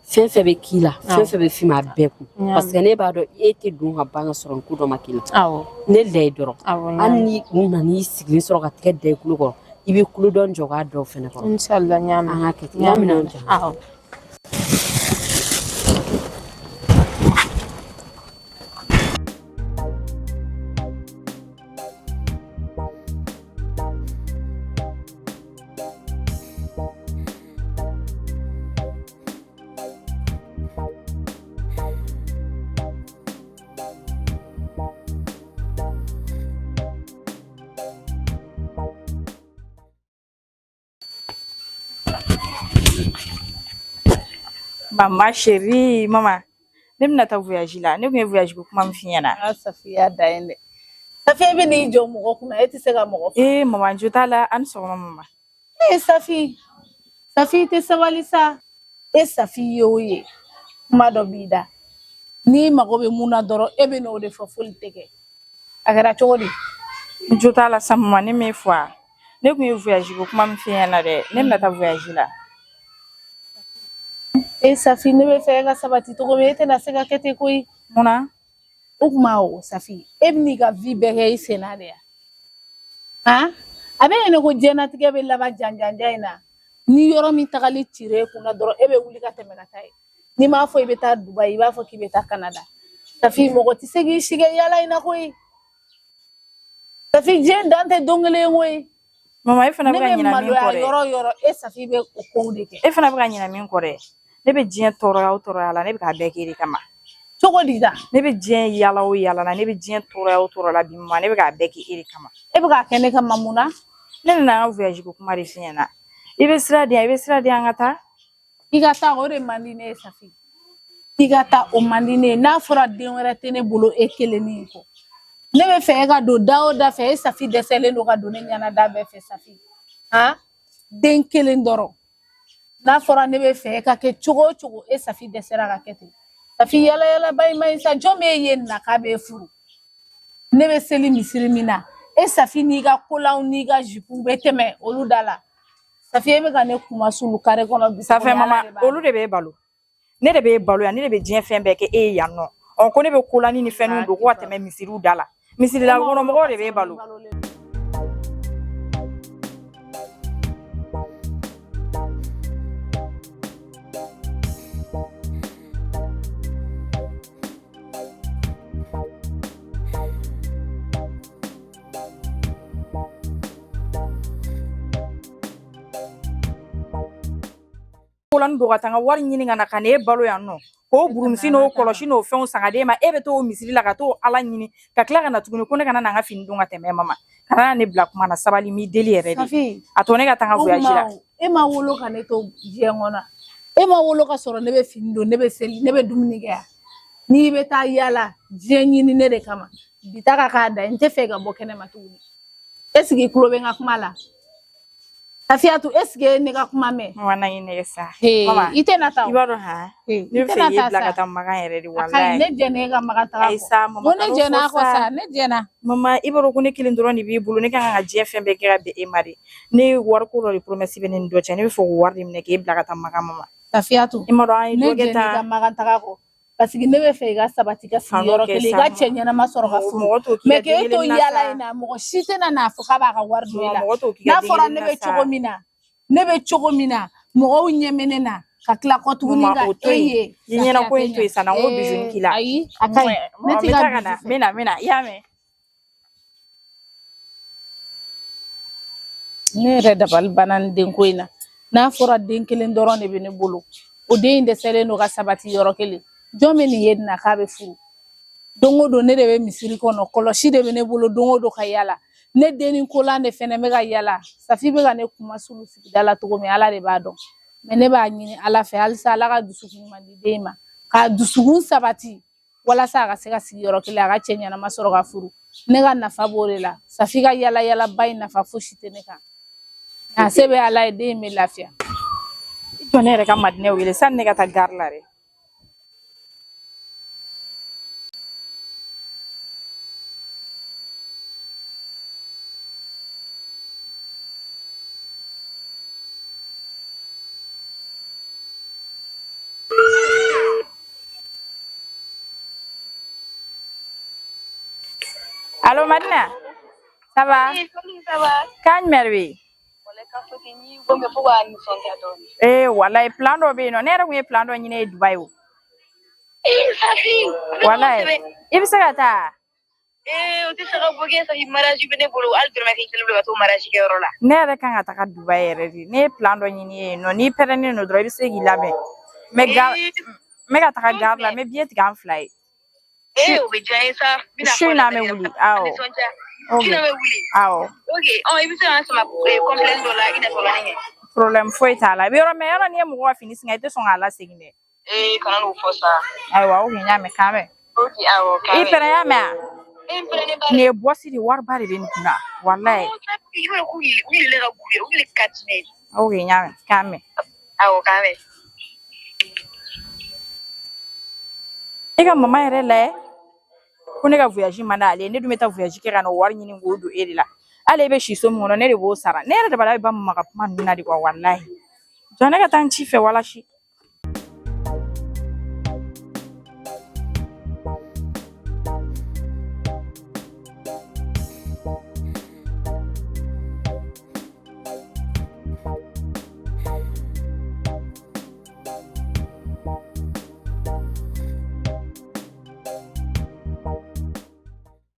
Fɛn fɛn bɛ k'i la, fɛn fɛn bɛ f'i ma, a bɛɛ kun. Naamu. Parce que ne b'a dɔn e tɛ don ka ban ka sɔrɔ n ko dɔ ma k'i la. Awɔ. Ne la ye dɔrɔn. Awɔ. Hali ni u nana i sigilen sɔrɔ ka tɛgɛ da i tulo kɔrɔ, i bɛ kulo dɔ jɔ k'a dɔw fɛnɛ kɔrɔ. Inshallah, n y'a mɛn. An ka kɛ ten. I y'a minɛ jɔ. Awɔ. Mama chérie, mama, ne bɛna taa voyage la. Ne tun ye voyage ko kuma min f'i ɲɛna. Ah, Safiya da ye dɛ. Safiya bɛ n'i jɔ mɔgɔ kunna, e tɛ se ka mɔgɔ fɔ. Ee mama, jo t'a la, a ni sɔgɔma mama. Ee Safi, Safi i tɛ sabali sa. E Safi ye o ye, kuma dɔ b'i da. N'i mago bɛ mun na dɔrɔn e bɛ n'o de fɔ, foli tɛ kɛ. A kɛra cogo di? N jo t'a la sa mama, ne m'e fɔ a. Ne kun ye voyage ko kuma min f'i ɲɛna dɛ, ne bɛna taa voyage la. E Safi, ne bɛ fɛ e ka sabati cogo min, e tɛna se ka kɛ ten koyi. Mun na? O tuma o Safi, e bɛn'i ka vie bɛɛ kɛ i sen na de ya? Han? A bɛ ɲɛna ko diɲɛnatigɛ bɛ laban janjanjan in na. Ni yɔrɔ min tagali cira e kunna dɔrɔn, e bɛ wuli ka tɛmɛ ka taa yen. N'i m'a fɔ i bɛ taa Dubayi, i b'a fɔ k'i bɛ taa Canada. Safi, mɔgɔ tɛ se k'i si kɛ yaala in na koyi. Safi, diɲɛ dan tɛ don kelen ye koyi. Mama, e fana Ne bɛ ka bɛ ɲinɛ min maloya kɔ dɛ. yɔrɔ o yɔrɔ, e Safi bɛ o kow de kɛ. E fana bɛ ka ɲinɛ min kɔ dɛ. Ne bɛ diɲɛ tɔɔrɔya o tɔɔrɔya la, ne bɛ k'a bɛɛ k'e de kama. Cogo di da? Ne bɛ diɲɛ yaala o yaala la, ne bɛ diɲɛ tɔɔrɔya o tɔɔrɔya la bi mama, ne bɛ k'a bɛɛ kɛ e de kama. E bɛ k'a kɛ ne kama mun na? Ne nana an ka voyage ko kuma de f'i ɲɛna. I bɛ sira di yan, i bɛ sira di yan ka taa. I ka taa, o de man di ne ye Safi. I ka taa, o man di ne ye. N'a fɔra den wɛrɛ tɛ ne bolo e kelen in kɔ. Ne bɛ fɛ e ka don da o da fɛ, e Safi dɛsɛlen don ka don ne ɲɛna da bɛɛ fɛ Safi. Han? Den kelen dɔrɔn. N'a fɔra ne bɛ fɛ e ka kɛ cogo o cogo, e Safi dɛsɛra ka kɛ ten. Safi, yala yalaba in man ɲi sa. Jɔn b'e ye nin na k'a b'e furu? Ne bɛ seli misiri min na, e Safi n'i ka kolanw n'i ka jupuw bɛ tɛmɛ olu da la. Safi, e bɛ ka ne kuma sulu kare kɔnɔ bi. Safɛ mama, olu de b'e balo. Ne de b'e balo yan, ne de bɛ diɲɛ fɛn bɛɛ kɛ e ye yan nɔ. Ɔ ko ne bɛ kolani ni fɛnninw don ko ka tɛmɛ misiriw da la. Misiri la kɔnɔ mɔgɔw de b'e balo. Kolani don ka taa n ka wari ɲini ka na ka na e balo yan nɔ, k'o burumusi n'o kɔlɔsi n'o fɛnw san ka d'e ma. E bɛ t'o misiri la ka t'o Ala ɲini ka tila ka na tuguni ko ne kana na n ka fini don ka tɛmɛ. Mama, kana na ne bila kuma na, sabali, m'i deli yɛrɛ de. Safi, a to ne ka taa n ka o voyage la. Tuma e ma wolo ka ne to diɲɛ kɔnɔ. E ma wolo ka sɔrɔ ne bɛ fini don, ne bɛ seli, ne bɛ dumuni kɛ yan. N'i bɛ taa yaala diɲɛ ɲini ne de kama, bi ta ka k'a da ye, n tɛ fɛ ka bɔ kɛnɛma tuguni. Est-ce que i tulo bɛ n ka kuma la? Safiyatu, est-ce que e ne ka kuma mɛn? Mama, na ɲi nɛgɛ sa. Hee, Mama, i tɛ na taa o. I b'a dɔn han, Hee, ne i bɛ tɛ fɛ na k'e taa bila sa. ka taa Makan yɛrɛ de. A ka ɲi, Walayi. ne jɛnna e ka Makan taga Ayi kɔ. sa mama, Ko ne kan'o jɛnna fɔ a kɔ sa. sa, ne jɛnna. Mama, i b'a dɔn ko ne kelen dɔrɔn de b'i bolo, ne kan ka diɲɛ fɛn bɛɛ kɛ ka bɛn e ma de. Ne ye wariko dɔ de promesse bɛ ne ni dɔ cɛ, ne bɛ fɛ k'o wari de minɛ k'e bila ka taa Makan mama. Safiyatu, I m'a dɔn an ye ne dɔ kɛ jɛnna i ka tan. Makan taga kɔ. Parce que ne bɛ fɛ i ka sabati ka sigi Kan'o yɔrɔ kɛ kelen, i sa. ka cɛ ɲɛnama sɔrɔ ka furu. Mɔgɔ t'o k'i Mais ka k'e den to kelen na yaala sa. in na, mɔgɔ si tɛna n'a fɔ k'a b'a ka wari don e la. Mɔgɔ t'o k'i ka N'a den fɔra kelen ne na bɛ sa. cogo min na, ne bɛ cogo min na, mɔgɔw ɲɛ bɛ ne na ka tila kɔ tuguni Mama, ka o to e yen. ye. I ɲɛna ko in to yen sa, na n ko bijou k'i la. Ayi, a ka ɲi. Ne N t'i bɛ ka taa ka bijou na, fɛ. n bɛ na, n bɛ na, i y'a mɛn. Ne yɛrɛ dabali banna nin denko in na. N'a fɔra den kelen dɔrɔn de bɛ ne bolo, o den in dɛsɛlen don ka sabati yɔrɔ kelen. Jɔn bɛ nin ye nin na k'a bɛ furu? Don o don ne de bɛ misiri kɔnɔ, kɔlɔsi de bɛ ne bolo don o don ka yala. Ne den ni kolan de fɛnɛ bɛ ka yala. Safi bɛ ka ne kuma sulu sigida la cogo min, Ala de b'a dɔn. Mais ne b'a ɲini Ala fɛ halisa, Ala ka dusukun ɲuman di den ma, k'a dusukun sabati walasa a ka se ka sigi yɔrɔ kelen, a ka cɛ ɲɛnama sɔrɔ ka furu. Ne ka nafa b'o de la. Safi ka yala yalaba in nafa fosi tɛ ne kan. A se bɛ Ala ye, den in bɛ lafiya. I jɔ ne yɛrɛ ka Madinɛ wele sani ne ka taa gare la dɛ. Allo Madina, ça va? Oui, salut, ça va? Kan jumɛn de bɛ yen? Walayi k'a fɔ k'i y'i ko mɛn fo k'a nisɔndiya dɔɔnin. Ee walayi, plan dɔ bɛ yen nɔ, ne yɛrɛ kun ye plan dɔ ɲini e ye Dubayi o. Ee Safi, a bɛ ɲɔgɔn Walayi, sɛbɛ. i bɛ se ka taa? Ee o tɛ se ka bɔ kɛ Safi, mariage bɛ ne bolo, hali dɔrɔmɛ kelen bolo ka t'o mariage kɛyɔrɔ la. Ne yɛrɛ kan ka taga Dubayi yɛrɛ de. Ne ye plan dɔ ɲini e ye nɔ, n'i pɛrɛnnen don dɔrɔn i bɛ se k'i labɛn. N bɛ gare, Ee n bɛ ka taga don gare la, n jumɛn? bɛ billet tigɛ an fila ye. Ee Su o bɛ diya n ye sa, n bɛna su fɔ in na an bɛ lamɛnni wuli, a awɔ. nisɔndiya. Su Ok, in na bɛ wuli. awɔ. Ok, ɔ i bɛ se k'an sama complet dɔ la i natɔla ne ɲɛ. Problème foyi t'a la. I bɛ yɔrɔ min yɔrɔ n'i ye mɔgɔ ka fini singa, i tɛ sɔn k'a lasegin dɛ. Ee kana n'o fɔ sa. Ayiwa, ok, n y'a mɛn, k'an bɛn. Ok, awɔ I k'an bɛn. pɛrɛn, y'a mɛn wa? Ee n pɛrɛnnen ba Nin dɛ. ye bɔsi de, wariba de bɛ nin kunna. Walayi. Non, Safi, i b'a dɔn k'u yɛrɛ ka g'u ye, u yɛrɛ ka di ne ye. Ok, n y'a mɛn, k'an bɛn. Awɔ k'an bɛn. E ka mama yɛrɛ layɛ ko ne ka voyage man d'ale ye, ne dun bɛ taa voyage kɛ ka na o wari ɲini k'o don e de la. Hali e bɛ si so min kɔnɔ, ne de b'o sara. Ne yɛrɛ dabali bɛ ba mama ka kuma ninnu na de kuwa, walahi. Jɔ ne ka taa n ci fɛ walasi.